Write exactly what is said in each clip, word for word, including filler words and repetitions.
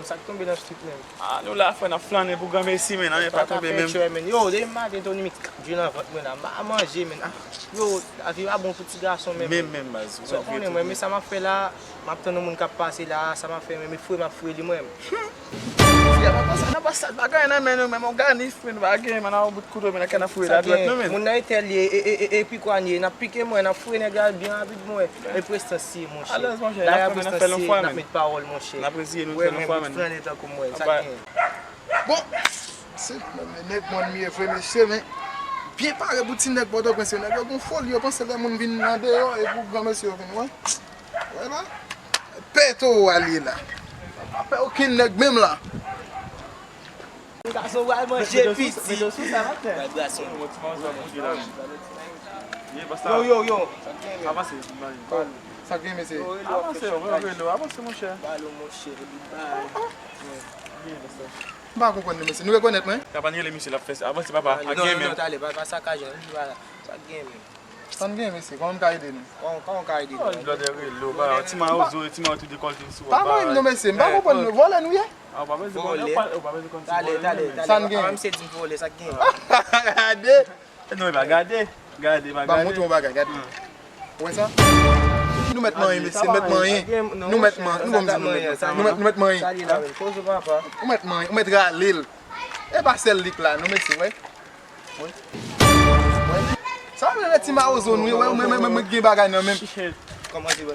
Sa k tonbe nan street menm? Ah, nou la, frè, n ap flannen pou granmesi, men, anyen pa tonbe menm. Yo, depi maten, Tony Mix k ap jwe nan vant mwen la, m pa manje, men. Ah, yo, lavi pa bon pou ti gason menm. Menm, menm, baz. Ou konnen mwen, men sa m ap fè la, m ap tann yon moun k ap pase la, sa m ap fè, men, men fouye m ap fouye li, mwen. Fi a pa konsa nan Bastad, bagay nan men nou, menm yon ganif, men, bagay, men, nan yon bout kouto, men, nan kè n ap fouye la dwèt nou, men. Moun nan entèl ye, e, e, e, e pi kwa n ye, n ap pike mwen, n ap fouye nèg la byen rapid, mwen. E prestans ye, monchè. Alèz, monchè, n ap fè nou fè l yon fwa, men. N ap met pawòl, monchè. N ap reziye nou fè l yon fwa, men. Bon, se nèg mòn m ye vre, mesye, men byen pare pou ti nèg Pòtoprens yo. Nèg yo gon foli, yo panse lè moun vin andeyò, e pou granmesi yo vin, wè. Wè la. Pèto a li la. Pa pè okenn nèg menm la. Gason pral manje piti. Pral bwè sou. Yo, yo, yo. Avanse. Sa k gen, mesye? Avanse, yo, yo, yo, avanse, monchè. Balo, monchè. M pa konprann nou, mesye. Nou rekonèt mwen? Sa pa n rele misye, l ap fè sa. Avanse, papa. Ak non, non, non, talè, pa, pa sakaje, non. Sa k gen, men. Sa n gen, mesye? Kòman m ka ede nou? Kòman, kòman m ka ede nou? Oh, blòdè relo, ba, ti mawozo, ti mawozo tou dekòlte sou ou, ba. Pa mwen, non, mesye, m pa konprann nou. Vòlè nou ye? Ah, ou pa bezwen konn, ou pa, ou pa bezwen konn si vòlè nou, men. Sa n gen? Talè, talè, talè. Misye di m vòlè, sa k gen? Gade! Non, e pa gade. Gade, pa gade. Ban m montre yon bagay, gade. Ou wè sa? Nou mèt manyen, mesye, nou mèt manyen. Nou mèt man-, nou ban m di nou mèt manyen. Nou mèt, nou mèt manyen. Ou mèt manyen, ou mèt rale l. E pa sèl li k la, non, mesye, wè. Sa vle di ti mawozo nou ye, wè, mwen, mwen, mwen, mwen gen bagay nan men m. Kòman se bon?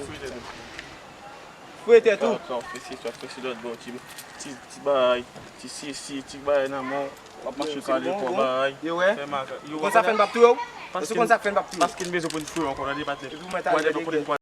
Fouye tèt ou. Sa, sa w fese, sa w fese lòt bò, ti, ti, ti bagay, ti sesi, ti bagay nan men w, w ap mache kale kò bagay. Yo wè? Fè maga-, yo wè. Ou konn sa fè n p ap touye w? Ou konn sa fè n p ap touye w? Paske n bezwen pou n fouye w ankò, tande, patnè. Epi w mèt ale. Wè, lè nou konnen n pral